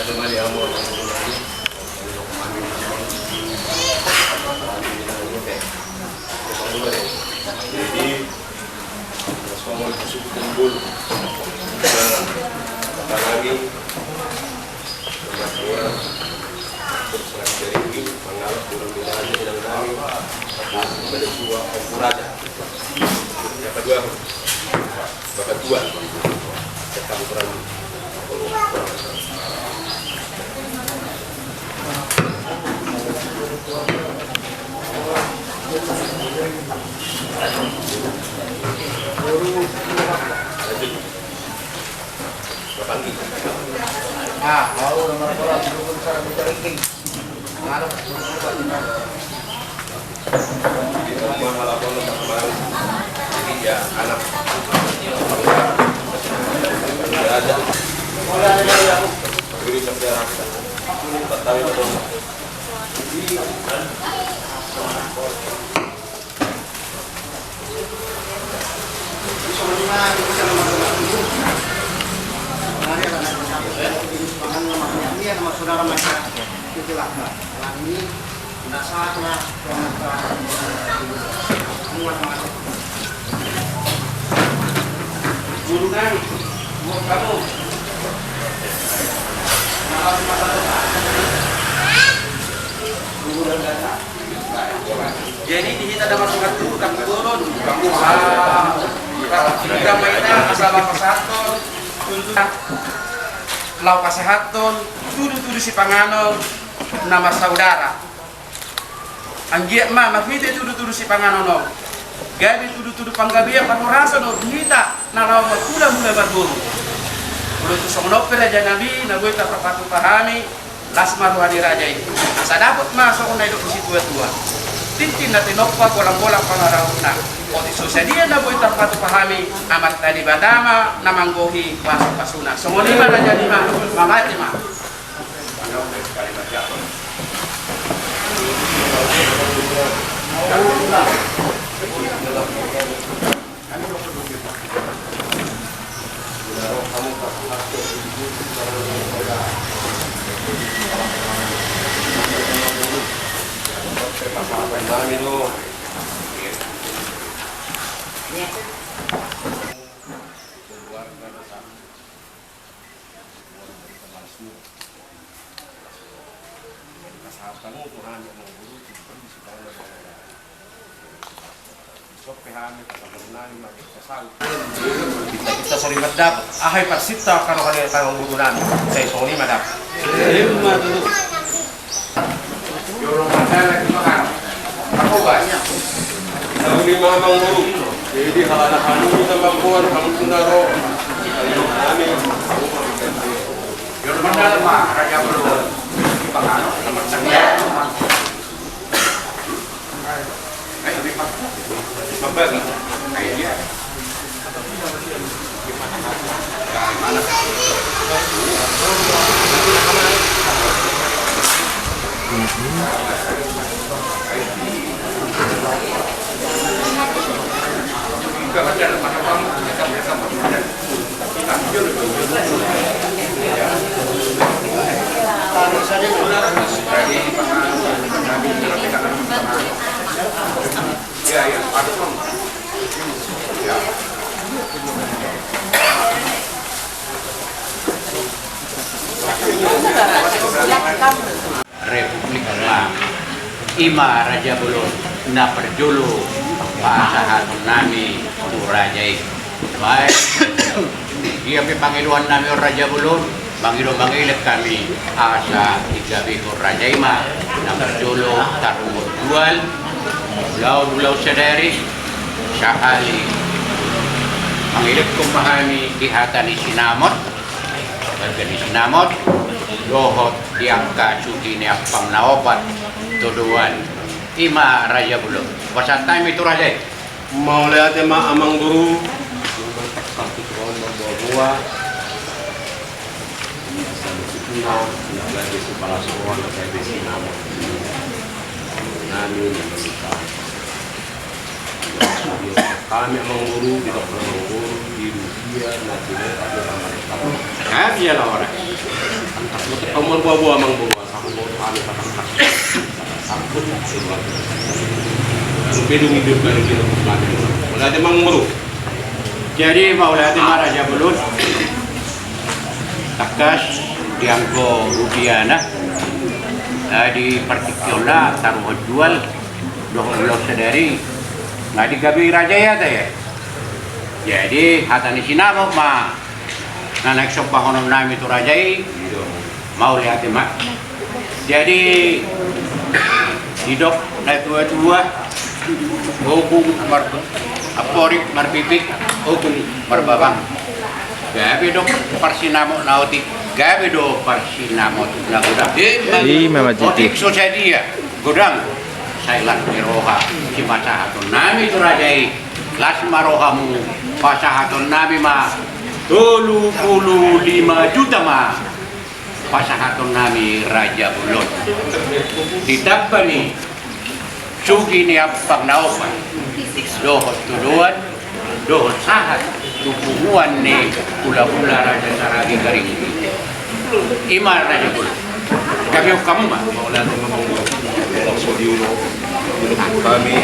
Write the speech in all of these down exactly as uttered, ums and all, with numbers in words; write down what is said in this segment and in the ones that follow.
Jadi, Jadi di hita na marhaha tu, tangguron, hita ma ina asa laho pasahathon, laho pasahathon tudu-tudu sipanganon na marsaudara. Anggiat ma marhite tudu-tudu sipanganon on gabe tudu-tudu panggabean parhorasan on di hita na laho marhula-hula marboru. Molo tung songon on pe raja nami na boi tarpatupa hami, las ma roha ni raja i. Asa dapot ma songon na nidok ni situa-tua: Tintin na tinompa, golang-golang pangarahutna. Otik so sadia na boi tarpatupa hami, Amanta Debata ma na manggohi pasu-pasuna. Songon i ma raja nami, mauliate ma. Kita, kita sori mandapot aha i parsinta karoha ni amangboru nami, sai songon i ma dapot. Ima tutu. Jolo mandala di makan. Ako bas. Tahu di mamang boru. Jadi halana hanu kita mampuan kamu tuna ro. Ayo kami. Jolo mandala ma raja boru. Di makan. Sama sama. Republik ma, ima raja bolon na parjolo pasahaton nami tu raja i. Baik. Ia pe pangidoan nami on raja bolon, mangido mangelek hami asa digabehon raja i ma na parjolo tarungut jual, ulaon ulaon sadari, sahali mangelekhon ma hami di hata ni sinamot, bagian ni sinamot, dohot di angka suhi ni ampang na opat, todoan, ima raja bolon. Pasahat hami tu raja i. Mauliate ma amang guru. Sampai tu on mambawa buah. Sampai tu on, na gabe sipalasoan, na gabe sinamot. Nami na meminta. Kami amang guru, di dokter amang guru, di dunia, na tidak ada amang guru. Kami ya lawan. Pamoruon boa-boa, Amangboru, asa huboto hami patangkas. Samput, samput. Lalu pedung hidup, lalu hidup mati. Mauliate, Amangboru. Jadi, mauliate ma, Raja Bolon. Tangkas, di angka rupiana, eh, di partingkianna, taruhon jual, dohot ulaon sadari, nga digabei raja i hata i. Jadi, hata ni sinamot ma na naeng sombahonon nami tu raja i, mauliate ma. Jadi, didok natua-tua, ogung mar-, amporik marpipik, ogung marbabang. Gabe do parsinamot na otik, gabe do parsinamot na godang. Ima ma jiti. Otik so sadia, godang sai las ni roha sipasahaton nami tu raja i. Las ma rohamu, pasahaton nami ma tolu pulu lima juta ma pasahaton nami, Raja Bolon. Ditamba ni suhi ni ampang na opat, dohot todoan, dohot sahat tu punguan ni hulahula Raja Saragi Garing. Ima, Raja Bolon. Gabe hamu ma. Mauliate ma, Amangboru. Hami,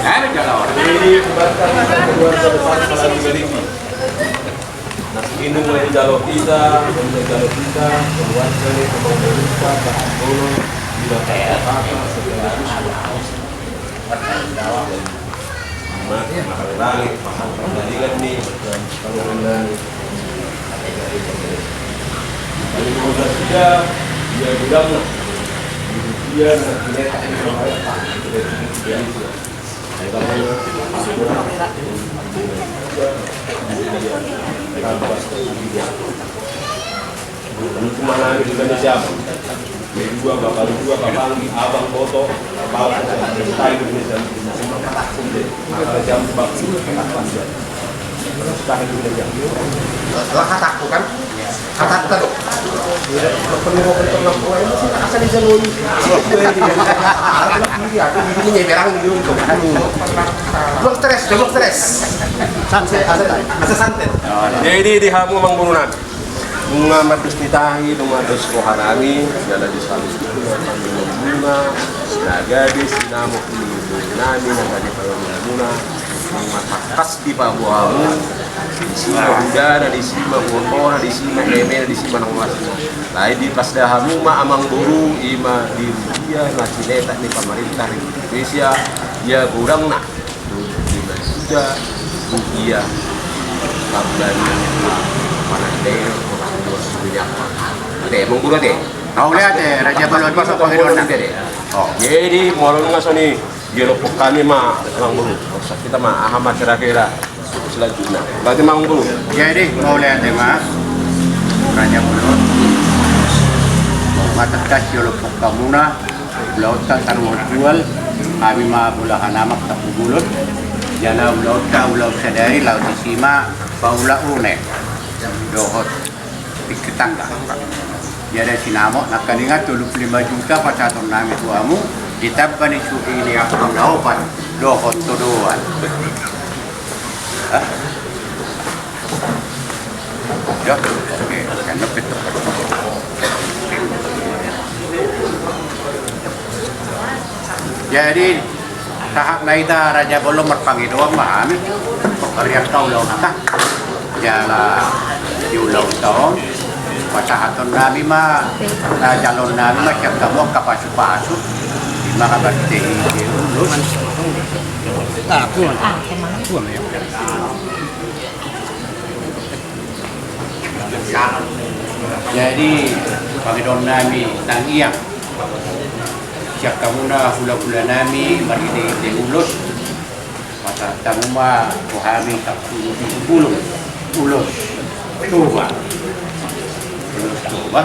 hami jala orang. Jadi, keluarga besar Saragi Garing. Nang inum na dijalo hita, na dijalo hita, keluarga ni Amangboru, Raja Bolon, di dalam kata, sekaligus Mati, mati, mati, mati, mati, mati, mati. Kalau udah dia, dia bilang lah. Dia nanti dia tak bisa bayar, Pak. Dia, dia, dia. Hukuman nami di Indonesia. Dua, bapak dua, bapak abang boto, bapak saya di Indonesia. Maka jam bak. Sekarang di Indonesia. Lah kataku kan? Kata kita tuh. Penurut penurut gue ini sih asal di Jawa ini. Iya, aku di sini nyeberang di Jawa itu. Belum stres, belum stres. Santai, santai. Masa santai. Jadi di hamu Amangboru nami. Nunga mardos ni tahi, nunga dos roha nami, jala di saluhutna, nunga, na gabe sinamot ni boru nami, na gabe pangamuamuna, nunga tangkas dipaboa hamu, disi ma hudana, disi ma botorna, disi ma emena, disi ma nang las. Lae dipasada hamu ma Amangboru, ima di rupiah na siletak ni pamarintah Republik Indonesia, ia godangna. Lima juta rupiah. Pambali panandai orang tua sudah apa. Ate, Amangboru ate. Mauliate, Raja Bolon. Pas, pas, pas, pas, pas, pas. Oh. Jadi, molo nunga songon i, dialophon hami ma, Amangboru. Rusak hita ma, aha ma kira-kira selanjutna. Berarti, Amangboru. Jadi, mauliate ma, Raja Bolon. Matangkas dialophon hamuna. Ulaonta taruhon jual, hami ma bolahan amak Tampubolon, jala ulaonta ulaon sadari laho disi ma paulaon dohot pingkir tangga. Jadi sinamot nangkaningan tolu pulu lima juta pasahaton nami tu hamu, ditamba ni suhi ni ampang na opat dohot todoan. Hah? Ya, oke, kan lebih tepat. Jadi, sahat na hita Raja Bolon marpangidoan ma hami, pangarian ta ulaonta. Jala di ulaonta on, pasahaton nami ma, na jaloon nami ma sian hamu angka pasu-pasu. Ima habar te i, terus. Ah, kuat. Kuat, ya. Jadi, pangidoan nami tangiang sian hamuna hula-hula nami marhite-hite ulos, pasahat hamu ma tu hami sampulu pitu bulung ulos Toba. Ulos Toba.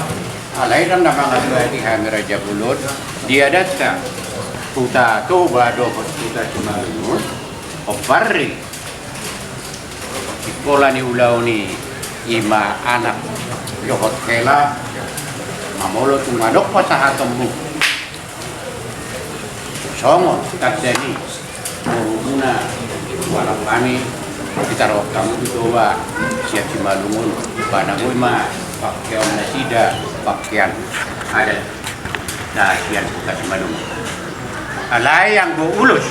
Alai ndang na mangadopi hami Raja Bolon di adatta Huta Toba dohot Huta Simalungun, hombar i. Sikola ni ulaon i, ima anak dohot hela, ma molo tung adong pasahatonmu songon tanda ni borumuna, tu anak nami, Hita roham tu Toba sian Simalungun, panagoi ma pakean nasida, pakean adat na sian kota Simalungun. Alai anggo ulos,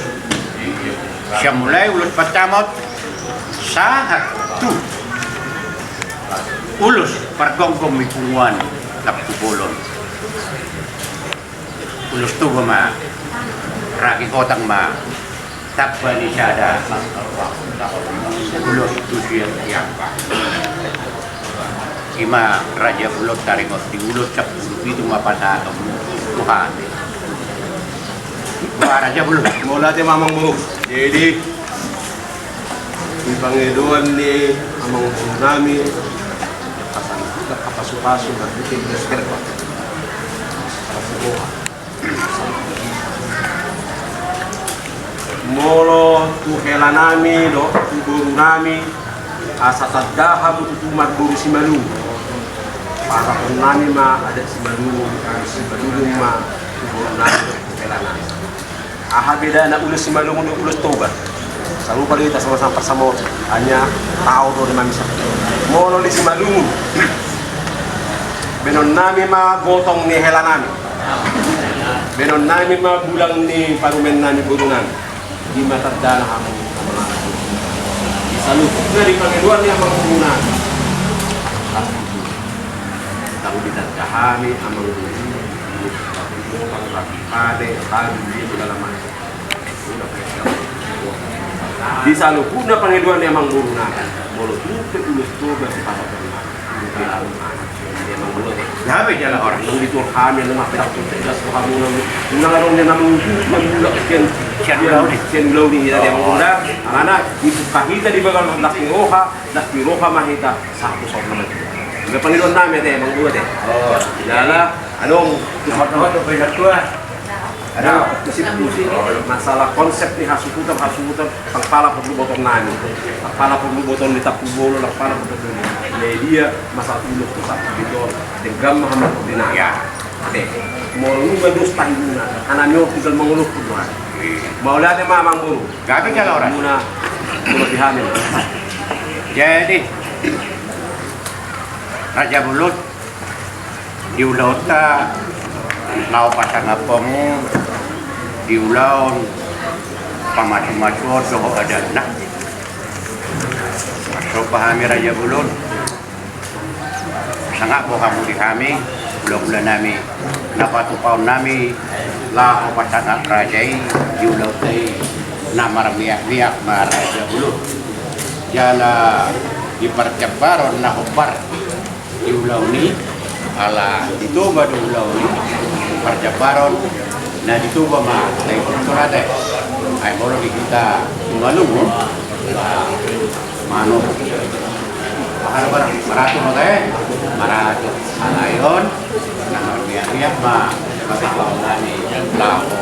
sian mulai ulos pansamot sahat tu ulos pargomgom ni punguan Tampubolon. Ulos Toba ma, ragi gotang ma, tamba ni sada ulos tu sian siapa. Ima raja bolon, taringot di ulos sampulu pitu ma pasahaton tu hami. Ba raja bolon. Mauliate ma amang boru. Jadi di pangidoan ni amang boru nami, pasan, pasu-pasu, marbuting dos herba. Molo tu hela nami dohot tu boru nami, asa tanda hamu tu marboru Simalungun. Pasahaton nami ma adat Simalungun, Simalungun ma tu boru nami dohot tu hela nami. Aha bedana ulos Simalungun dohot ulos Toba? Sarupa do hita, sama-sama parsamot, hanya taon do na mamisahon. Molo di Simalungun, baenon nami ma gotong ni hela nami, baenon nami ma bulang ni parumaen nami, boru nami. Ima tandana hamu. Di saluhutna di pangidoan ni amang boru nami, tanggo ditanda hami amang boru, di saluhutna pangidoan ni amang boru nami, molo tung pe ulos Toba, sipasahaton nami. Gabe jala horas. Nang di tor hami, nang maperak tu tegas tu hamu, nang unang adong na mangungkung, nang mulak sian, sian ulaon i, sian ulaon i, ya, dia mangundang. Alana dibuka hita di bagasan las ni roha, las ni roha ma hita, satu saut nama. Udah pangidoan nami, ate, amang boru, ate. Jala adong tu hot-hot, tu hot-hot. Ada, pusing-pusing. Masalah konsep ni hasuhuton, hasuhuton, ndang pala porlu botoon nami. Ndang pala porlu botoon ni Tampubolon, ndang pala porlu botoon ni dia, masalah ulos tu satu gitu. Denggan ma hamu di nami. Ya. Ate. Molo nunga dos tahi muna, hanami on tinggal mangolop tu Tuhan. Mauliate ma amang boru. Gabe jala horas. Muna, muna di hami. Jadi, raja bolon, di ulaonta laho pasangap hamu di ulaon pamasu-masuon dohot adatna. Marsomba hami raja bolon, sangap do hamu di hami, hula-hula nami, na patupaon nami laho pasangap raja i di ulaonta i, na marmiak-miak ma raja bolon. Jala di parjambaron na hombar di ulaon i, ala di Toba do ulaon i, parjambaron na di Toba ma na i, ate. Ai molo di hita Simalungun, manuk. Aha do barang, maratur, ate. Maratur. Alai on, na marmiak-miak ma, masa laon nami laho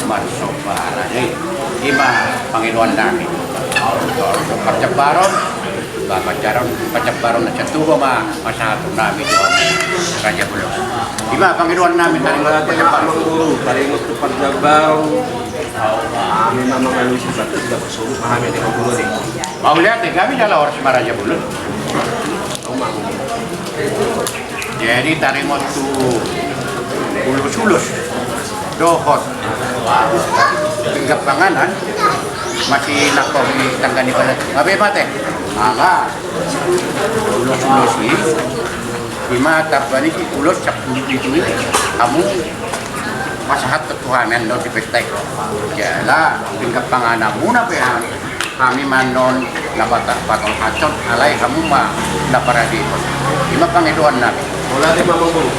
marsomba raja i. Ima pangidoan nami. Parjambaron, ba, parjambaron, parjambaron na sian Toba ma pasahaton nami tu raja bolon. Ima pangidoan nami, taringot tu parjambaron. Taringot tu parjambaron. Hami ma mangalusi, berarti sudah bersoluk hami dengan guru ni. Mauliate, gabe jala horas ma raja bolon. Jadi taringot tu ulos-ulos dohot pinggan panganan, masih nangkok di tangga ni balatu. Gabe ma, ate. Molo ulos-ulos i, ima tamba ni si ulos sampulu pitu i, hamu pasahat tu hami, andon di pesta i. Jala pinggan panganan muna pe hami. Hami ma annon na patolhashon, alai hamu ma na parade. Ima pangidoan nami. Mauliate ma amang boru.